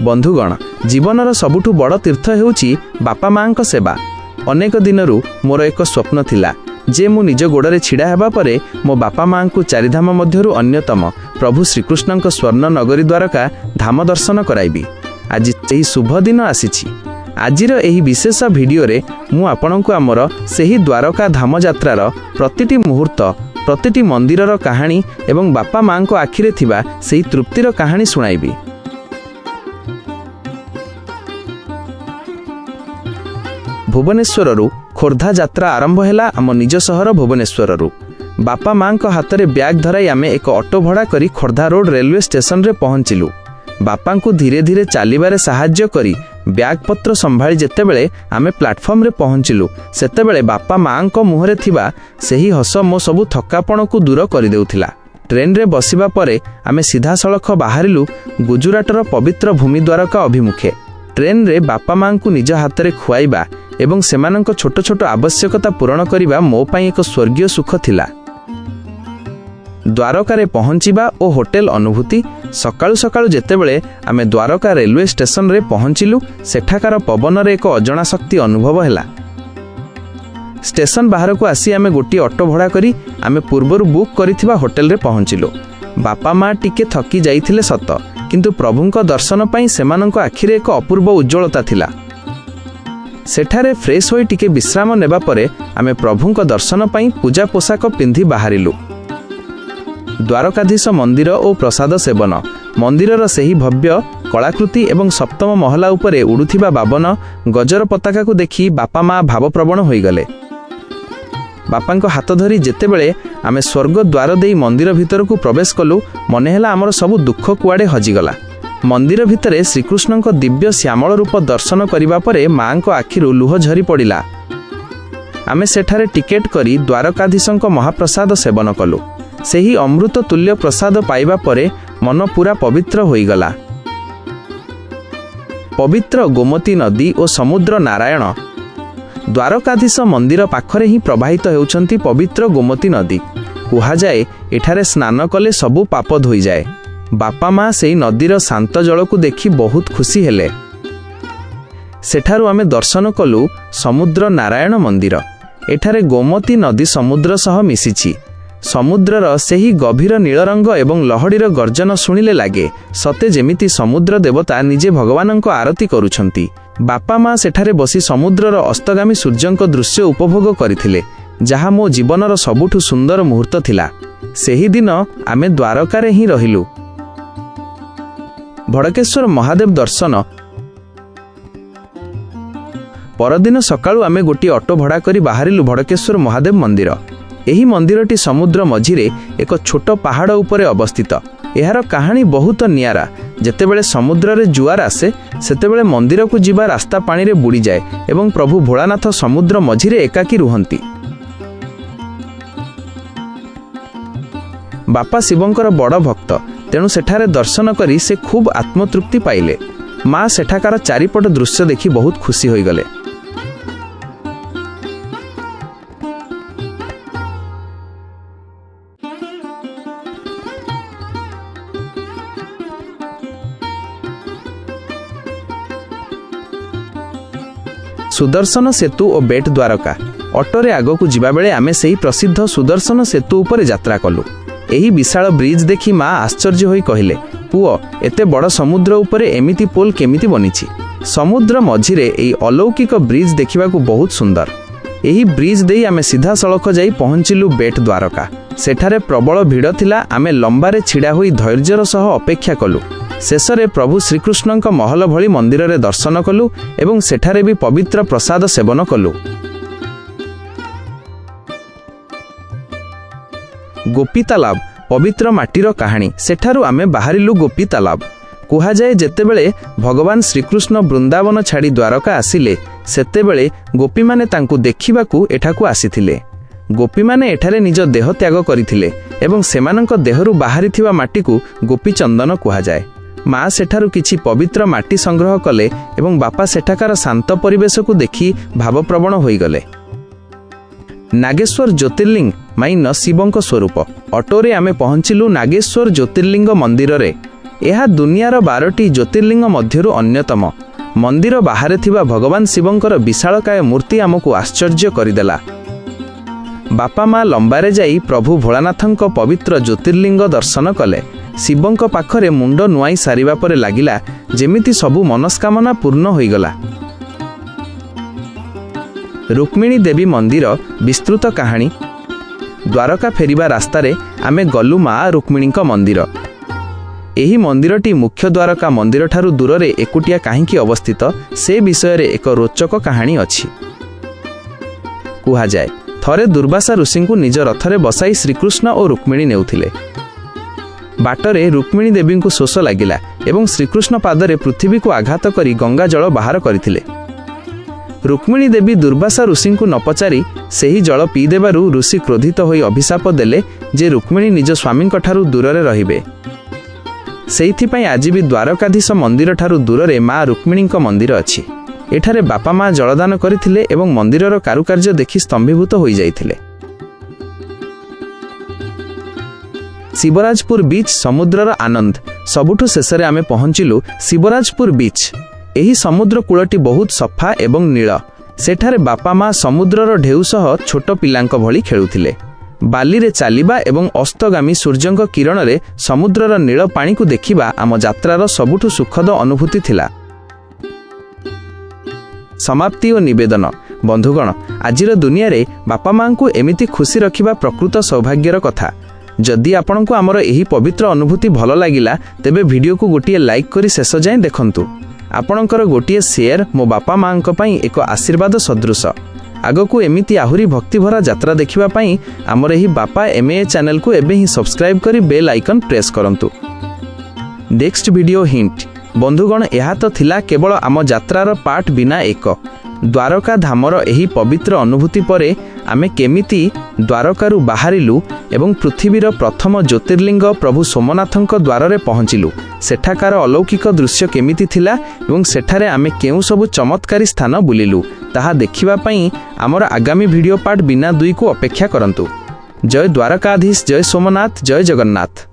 ବନ୍ଧୁଗଣ, ଜୀବନର ସବୁଠୁ ବଡ଼ ତୀର୍ଥ ହେଉଛି ବାପା ମାଆଙ୍କ ସେବା। ଅନେକ ଦିନରୁ ମୋର ଏକ ସ୍ୱପ୍ନ ଥିଲା ଯେ ମୁଁ ନିଜ ଗୋଡ଼ରେ ଛିଡ଼ା ହେବା ପରେ ମୋ ବାପା ମାଆଙ୍କୁ ଚାରିଧାମ ମଧ୍ୟରୁ ଅନ୍ୟତମ ପ୍ରଭୁ ଶ୍ରୀକୃଷ୍ଣଙ୍କ ସ୍ୱର୍ଣ୍ଣ ନଗରୀ ଦ୍ୱାରକା ଧାମ ଦର୍ଶନ କରାଇବି। ଆଜି ସେହି ଶୁଭ ଦିନ ଆସିଛି। ଆଜିର ଏହି ବିଶେଷ ଭିଡ଼ିଓରେ ମୁଁ ଆପଣଙ୍କୁ ଆମର ସେହି ଦ୍ୱାରକା ଧାମ ଯାତ୍ରାର ପ୍ରତିଟି ମୁହୂର୍ତ୍ତ, ପ୍ରତିଟି ମନ୍ଦିରର କାହାଣୀ ଏବଂ ବାପା ମାଆଙ୍କ ଆଖିରେ ଥିବା ସେହି ତୃପ୍ତିର କାହାଣୀ ଶୁଣାଇବି। ଭୁବନେଶ୍ୱରରୁ ଖୋର୍ଦ୍ଧା ଯାତ୍ରା ଆରମ୍ଭ ହେଲା ଆମ ନିଜ ସହର ଭୁବନେଶ୍ୱରରୁ। ବାପା ମାଆଙ୍କ ହାତରେ ବ୍ୟାଗ୍ ଧରାଇ ଆମେ ଏକ ଅଟୋ ଭଡ଼ା କରି ଖୋର୍ଦ୍ଧା ରୋଡ୍ ରେଲୱେ ଷ୍ଟେସନରେ ପହଞ୍ଚିଲୁ। ବାପାଙ୍କୁ ଧୀରେ ଧୀରେ ଚାଲିବାରେ ସାହାଯ୍ୟ କରି ବ୍ୟାଗ୍ ପତ୍ର ସମ୍ଭାଳି ଯେତେବେଳେ ଆମେ ପ୍ଲାଟଫର୍ମରେ ପହଞ୍ଚିଲୁ, ସେତେବେଳେ ବାପା ମାଆଙ୍କ ମୁହଁରେ ଥିବା ସେହି ହସ ମୋ ସବୁ ଥକାପଣକୁ ଦୂର କରିଦେଉଥିଲା। ଟ୍ରେନରେ ବସିବା ପରେ ଆମେ ସିଧାସଳଖ ବାହାରିଲୁ ଗୁଜୁରାଟର ପବିତ୍ର ଭୂମି ଦ୍ୱାରକା ଅଭିମୁଖେ। ଟ୍ରେନରେ ବାପା ମାଆଙ୍କୁ ନିଜ ହାତରେ ଖୁଆଇବା ଏବଂ ସେମାନଙ୍କ ଛୋଟ ଛୋଟ ଆବଶ୍ୟକତା ପୂରଣ କରିବା ମୋ ପାଇଁ ଏକ ସ୍ୱର୍ଗୀୟ ସୁଖ ଥିଲା। ଦ୍ୱାରକାରେ ପହଞ୍ଚିବା ଓ ହୋଟେଲ ଅନୁଭୂତି। ସକାଳୁ ସକାଳୁ ଯେତେବେଳେ ଆମେ ଦ୍ୱାରକା ରେଲୱେ ଷ୍ଟେସନରେ ପହଞ୍ଚିଲୁ, ସେଠାକାର ପବନରେ ଏକ ଅଜଣା ଶକ୍ତି ଅନୁଭବ ହେଲା। ଷ୍ଟେସନ ବାହାରକୁ ଆସି ଆମେ ଗୋଟିଏ ଅଟୋ ଭଡ଼ା କରି ଆମେ ପୂର୍ବରୁ ବୁକ୍ କରିଥିବା ହୋଟେଲରେ ପହଞ୍ଚିଲୁ। ବାପା ମା ଟିକେ ଥକି ଯାଇଥିଲେ ସତ, କିନ୍ତୁ ପ୍ରଭୁଙ୍କ ଦର୍ଶନ ପାଇଁ ସେମାନଙ୍କ ଆଖିରେ ଏକ ଅପୂର୍ବ ଉଜ୍ଜ୍ୱଳତା ଥିଲା। ସେଠାରେ ଫ୍ରେଶ୍ ହୋଇ ଟିକେ ବିଶ୍ରାମ ନେବା ପରେ ଆମେ ପ୍ରଭୁଙ୍କ ଦର୍ଶନ ପାଇଁ ପୂଜା ପୋଷାକ ପିନ୍ଧି ବାହାରିଲୁ। ଦ୍ୱାରକାଧୀଶ ମନ୍ଦିର ଓ ପ୍ରସାଦ ସେବନ। ମନ୍ଦିରର ସେହି ଭବ୍ୟ କଳାକୃତି ଏବଂ ସପ୍ତମ ମହଲା ଉପରେ ଉଡ଼ୁଥିବା 52 ଗଜର ପତାକାକୁ ଦେଖି ବାପା ମା ଭାବପ୍ରବଣ ହୋଇଗଲେ। ବାପାଙ୍କ ହାତ ଧରି ଯେତେବେଳେ ଆମେ ସ୍ୱର୍ଗ ଦ୍ୱାର ଦେଇ ମନ୍ଦିର ଭିତରକୁ ପ୍ରବେଶ କଲୁ, ମନେ ହେଲା ଆମର ସବୁ ଦୁଃଖ କୁଆଡ଼େ ହଜିଗଲା। ମନ୍ଦିର ଭିତରେ ଶ୍ରୀକୃଷ୍ଣଙ୍କ ଦିବ୍ୟ ଶ୍ୟାମଳ ରୂପ ଦର୍ଶନ କରିବା ପରେ ମାଆଙ୍କ ଆଖିରୁ ଲୁହ ଝରି ପଡ଼ିଲା। ଆମେ ସେଠାରେ ଟିକେଟ୍ କରି ଦ୍ୱାରକାଧୀଶଙ୍କ ମହାପ୍ରସାଦ ସେବନ କଲୁ। ସେହି ଅମୃତ ତୁଲ୍ୟ ପ୍ରସାଦ ପାଇବା ପରେ ମନ ପୂରା ପବିତ୍ର ହୋଇଗଲା। ପବିତ୍ର ଗୋମତୀ ନଦୀ ଓ ସମୁଦ୍ର ନାରାୟଣ। ଦ୍ୱାରକାଧୀଶ ମନ୍ଦିର ପାଖରେ ହିଁ ପ୍ରବାହିତ ହେଉଛନ୍ତି ପବିତ୍ର ଗୋମତୀ ନଦୀ। କୁହାଯାଏ, ଏଠାରେ ସ୍ନାନ କଲେ ସବୁ ପାପ ଧୋଇଯାଏ। ବାପା ମା ସେଇ ନଦୀର ଶାନ୍ତ ଜଳକୁ ଦେଖି ବହୁତ ଖୁସି ହେଲେ। ସେଠାରୁ ଆମେ ଦର୍ଶନ କଲୁ ସମୁଦ୍ର ନାରାୟଣ ମନ୍ଦିର। ଏଠାରେ ଗୋମତୀ ନଦୀ ସମୁଦ୍ର ସହ ମିଶିଛି। ସମୁଦ୍ରର ସେହି ଗଭୀର ନୀଳରଙ୍ଗ ଏବଂ ଲହଡ଼ିର ଗର୍ଜନ ଶୁଣିଲେ ଲାଗେ ସତେ ଯେମିତି ସମୁଦ୍ର ଦେବତା ନିଜେ ଭଗବାନଙ୍କ ଆରତି କରୁଛନ୍ତି। ବାପା ମା ସେଠାରେ ବସି ସମୁଦ୍ରର ଅସ୍ତଗାମୀ ସୂର୍ଯ୍ୟଙ୍କ ଦୃଶ୍ୟ ଉପଭୋଗ କରିଥିଲେ, ଯାହା ମୋ ଜୀବନର ସବୁଠୁ ସୁନ୍ଦର ମୁହୂର୍ତ୍ତ ଥିଲା। ସେହିଦିନ ଆମେ ଦ୍ୱାରକାରେ ହିଁ ରହିଲୁ। ଭଡ଼କେଶ୍ୱର ମହାଦେବ ଦର୍ଶନ। ପରଦିନ ସକାଳୁ ଆମେ ଗୋଟିଏ ଅଟୋ ଭଡ଼ା କରି ବାହାରିଲୁ ଭଡ଼କେଶ୍ୱର ମହାଦେବ ମନ୍ଦିର। ଏହି ମନ୍ଦିରଟି ସମୁଦ୍ର ମଝିରେ ଏକ ଛୋଟ ପାହାଡ଼ ଉପରେ ଅବସ୍ଥିତ। ଏହାର କାହାଣୀ ବହୁତ ନିଆରା। ଯେତେବେଳେ ସମୁଦ୍ରରେ ଜୁଆର ଆସେ, ସେତେବେଳେ ମନ୍ଦିରକୁ ଯିବା ରାସ୍ତା ପାଣିରେ ବୁଡ଼ିଯାଏ ଏବଂ ପ୍ରଭୁ ଭୋଳାନାଥ ସମୁଦ୍ର ମଝିରେ ଏକାକୀ ରୁହନ୍ତି। ବାପା ଶିବଙ୍କର ବଡ଼ ଭକ୍ତ, ତେଣୁ ସେଠାରେ ଦର୍ଶନ କରି ସେ ଖୁବ୍ ଆତ୍ମତୃପ୍ତି ପାଇଲେ। ମା ସେଠାକାର ଚାରିପଟ ଦୃଶ୍ୟ ଦେଖି ବହୁତ ଖୁସି ହୋଇଗଲେ। ସୁଦର୍ଶନ ସେତୁ ଓ ବେଟ୍ ଦ୍ୱାରକା। ଅଟୋରେ ଆଗକୁ ଯିବାବେଳେ ଆମେ ସେହି ପ୍ରସିଦ୍ଧ ସୁଦର୍ଶନ ସେତୁ ଉପରେ ଯାତ୍ରା କଲୁ। ଏହି ବିଶାଳ ବ୍ରିଜ୍ ଦେଖି ମା ଆଶ୍ଚର୍ଯ୍ୟ ହୋଇ କହିଲେ, "ପୁଅ, ଏତେ ବଡ଼ ସମୁଦ୍ର ଉପରେ ଏମିତି ପୋଲ କେମିତି ବନିଛି?" ସମୁଦ୍ର ମଝିରେ ଏହି ଅଲୌକିକ ବ୍ରିଜ୍ ଦେଖିବାକୁ ବହୁତ ସୁନ୍ଦର। ଏହି ବ୍ରିଜ୍ ଦେଇ ଆମେ ସିଧାସଳଖ ଯାଇ ପହଞ୍ଚିଲୁ ବେଟ୍ ଦ୍ୱାରକା। ସେଠାରେ ପ୍ରବଳ ଭିଡ଼ ଥିଲା। ଆମେ ଲମ୍ବାରେ ଛିଡ଼ା ହୋଇ ଧୈର୍ଯ୍ୟର ସହ ଅପେକ୍ଷା କଲୁ। ଶେଷରେ ପ୍ରଭୁ ଶ୍ରୀକୃଷ୍ଣଙ୍କ ମହଲ ଭଳି ମନ୍ଦିରରେ ଦର୍ଶନ କଲୁ ଏବଂ ସେଠାରେ ବି ପବିତ୍ର ପ୍ରସାଦ ସେବନ କଲୁ। ଗୋପୀ ତାଲାବ, ପବିତ୍ର ମାଟିର କାହାଣୀ। ସେଠାରୁ ଆମେ ବାହାରିଲୁ ଗୋପୀ ତାଲାବ। କୁହାଯାଏ, ଯେତେବେଳେ ଭଗବାନ ଶ୍ରୀକୃଷ୍ଣ ବୃନ୍ଦାବନ ଛାଡ଼ି ଦ୍ୱାରକା ଆସିଲେ, ସେତେବେଳେ ଗୋପୀମାନେ ତାଙ୍କୁ ଦେଖିବାକୁ ଏଠାକୁ ଆସିଥିଲେ। ଗୋପୀମାନେ ଏଠାରେ ନିଜ ଦେହ ତ୍ୟାଗ କରିଥିଲେ ଏବଂ ସେମାନଙ୍କ ଦେହରୁ ବାହାରିଥିବା ମାଟିକୁ ଗୋପୀଚନ୍ଦନ କୁହାଯାଏ। ମା ସେଠାରୁ କିଛି ପବିତ୍ର ମାଟି ସଂଗ୍ରହ କଲେ ଏବଂ ବାପା ସେଠାକାର ଶାନ୍ତ ପରିବେଶକୁ ଦେଖି ଭାବପ୍ରବଣ ହୋଇଗଲେ। ନାଗେଶ୍ୱର ଜ୍ୟୋତିର୍ଲିଙ୍ଗ ମାଇନ ଶିବଙ୍କ ସ୍ୱରୂପ। ଅଟୋରେ ଆମେ ପହଞ୍ଚିଲୁ ନାଗେଶ୍ୱର ଜ୍ୟୋତିର୍ଲିଙ୍ଗ ମନ୍ଦିରରେ। ଏହା ଦୁନିଆର 12ଟି ଜ୍ୟୋତିର୍ଲିଙ୍ଗ ମଧ୍ୟରୁ ଅନ୍ୟତମ। ମନ୍ଦିର ବାହାରେ ଥିବା ଭଗବାନ ଶିବଙ୍କର ବିଶାଳକାୟ ମୂର୍ତ୍ତି ଆମକୁ ଆଶ୍ଚର୍ଯ୍ୟ କରିଦେଲା। ବାପା ମା ଲମ୍ବାରେ ଯାଇ ପ୍ରଭୁ ଭୋଳାନାଥଙ୍କ ପବିତ୍ର ଜ୍ୟୋତିର୍ଲିଙ୍ଗ ଦର୍ଶନ କଲେ। ଶିବଙ୍କ ପାଖରେ ମୁଣ୍ଡ ନୁଆଇଁ ସାରିବା ପରେ ଲାଗିଲା ଯେମିତି ସବୁ ମନସ୍କାମନା ପୂର୍ଣ୍ଣ ହୋଇଗଲା। ରୁକ୍ମିଣୀ ଦେବୀ ମନ୍ଦିର ବିସ୍ତୃତ କାହାଣୀ। ଦ୍ୱାରକା ଫେରିବା ରାସ୍ତାରେ ଆମେ ଗଲୁ ମା ରୁକ୍ମିଣୀଙ୍କ ମନ୍ଦିର। ଏହି ମନ୍ଦିରଟି ମୁଖ୍ୟ ଦ୍ୱାରକା ମନ୍ଦିରଠାରୁ ଦୂରରେ ଏକୁଟିଆ କାହିଁକି ଅବସ୍ଥିତ, ସେ ବିଷୟରେ ଏକ ରୋଚକ କାହାଣୀ ଅଛି। କୁହାଯାଏ, ଥରେ ଦୁର୍ବାସା ଋଷିଙ୍କୁ ନିଜ ରଥରେ ବସାଇ ଶ୍ରୀକୃଷ୍ଣ ଓ ରୁକ୍ମିଣୀ ନେଉଥିଲେ। ବାଟରେ ରୁକ୍ମିଣୀ ଦେବୀଙ୍କୁ ଶୋଷ ଲାଗିଲା ଏବଂ ଶ୍ରୀକୃଷ୍ଣ ପାଦରେ ପୃଥିବୀକୁ ଆଘାତ କରି ଗଙ୍ଗା ଜଳ ବାହାର କରିଥିଲେ। ରୁକ୍ମିଣୀ ଦେବୀ ଦୁର୍ବାସା ଋଷିଙ୍କୁ ନ ପଚାରି ସେହି ଜଳ ପିଇଦେବାରୁ ଋଷି କ୍ରୋଧିତ ହୋଇ ଅଭିଶାପ ଦେଲେ ଯେ ରୁକ୍ମିଣୀ ନିଜ ସ୍ୱାମୀଙ୍କଠାରୁ ଦୂରରେ ରହିବେ। ସେଇଥିପାଇଁ ଆଜି ବି ଦ୍ୱାରକାଧୀଶ ମନ୍ଦିରଠାରୁ ଦୂରରେ ମା ରୁକ୍ମିଣୀଙ୍କ ମନ୍ଦିର ଅଛି। ଏଠାରେ ବାପା ମା ଜଳଦାନ କରିଥିଲେ ଏବଂ ମନ୍ଦିରର କାରୁକାର୍ଯ୍ୟ ଦେଖି ସ୍ତମ୍ଭୀଭୂତ ହୋଇଯାଇଥିଲେ। ଶିବରାଜପୁର ବିଚ୍, ସମୁଦ୍ରର ଆନନ୍ଦ। ସବୁଠୁ ଶେଷରେ ଆମେ ପହଞ୍ଚିଲୁ ଶିବରାଜପୁର ବିଚ୍। ଏହି ସମୁଦ୍ର କୂଳଟି ବହୁତ ସଫା ଏବଂ ନୀଳ। ସେଠାରେ ବାପା ମା ସମୁଦ୍ରର ଢେଉ ସହ ଛୋଟ ପିଲାଙ୍କ ଭଳି ଖେଳୁଥିଲେ। ବାଲିରେ ଚାଲିବା ଏବଂ ଅସ୍ତଗାମୀ ସୂର୍ଯ୍ୟଙ୍କ କିରଣରେ ସମୁଦ୍ରର ନୀଳ ପାଣିକୁ ଦେଖିବା ଆମ ଯାତ୍ରାର ସବୁଠୁ ସୁଖଦ ଅନୁଭୂତି ଥିଲା। ସମାପ୍ତି ଓ ନିବେଦନ। ବନ୍ଧୁଗଣ, ଆଜିର ଦୁନିଆରେ ବାପା ମାଆଙ୍କୁ ଏମିତି ଖୁସି ରଖିବା ପ୍ରକୃତ ସୌଭାଗ୍ୟର କଥା। ଯଦି ଆପଣଙ୍କୁ ଆମର ଏହି ପବିତ୍ର ଅନୁଭୂତି ଭଲ ଲାଗିଲା, ତେବେ ଭିଡ଼ିଓକୁ ଗୋଟିଏ ଲାଇକ୍ କରି ଶେଷ ଯାଏଁ ଦେଖନ୍ତୁ। ଆପଣଙ୍କର ଗୋଟିଏ ସେୟାର ମୋ ବାପା ମାଆଙ୍କ ପାଇଁ ଏକ ଆଶୀର୍ବାଦ ସଦୃଶ। ଆଗକୁ ଏମିତି ଆହୁରି ଭକ୍ତିଭରା ଯାତ୍ରା ଦେଖିବା ପାଇଁ ଆମର ଏହି ବାପା ଏମ୍ଏ ଚ୍ୟାନେଲକୁ ଏବେ ହିଁ ସବସ୍କ୍ରାଇବ୍ କରି ବେଲ୍ ଆଇକନ୍ ପ୍ରେସ୍ କରନ୍ତୁ। Next video hint. ବନ୍ଧୁଗଣ, ଏହା ତ ଥିଲା କେବଳ ଆମ ଯାତ୍ରାର ପାର୍ଟ ବିନା ଏକ। ଦ୍ୱାରକା ଧାମର ଏହି ପବିତ୍ର ଅନୁଭୂତି ପରେ ଆମେ କେମିତି ଦ୍ୱାରକାରୁ ବାହାରିଲୁ ଏବଂ ପୃଥିବୀର ପ୍ରଥମ ଜ୍ୟୋତିର୍ଲିଙ୍ଗ ପ୍ରଭୁ ସୋମନାଥଙ୍କ ଦ୍ୱାରରେ ପହଞ୍ଚିଲୁ, ସେଠାକାର ଅଲୌକିକ ଦୃଶ୍ୟ କେମିତି ଥିଲା ଏବଂ ସେଠାରେ ଆମେ କେଉଁ ସବୁ ଚମତ୍କାରୀ ସ୍ଥାନ ବୁଲିଲୁ, ତାହା ଦେଖିବା ପାଇଁ ଆମର ଆଗାମୀ ଭିଡ଼ିଓ ପାର୍ଟ ବିନା 2କୁ ଅପେକ୍ଷା କରନ୍ତୁ। ଜୟ ଦ୍ୱାରକାଧୀଶ, ଜୟ ସୋମନାଥ, ଜୟ ଜଗନ୍ନାଥ।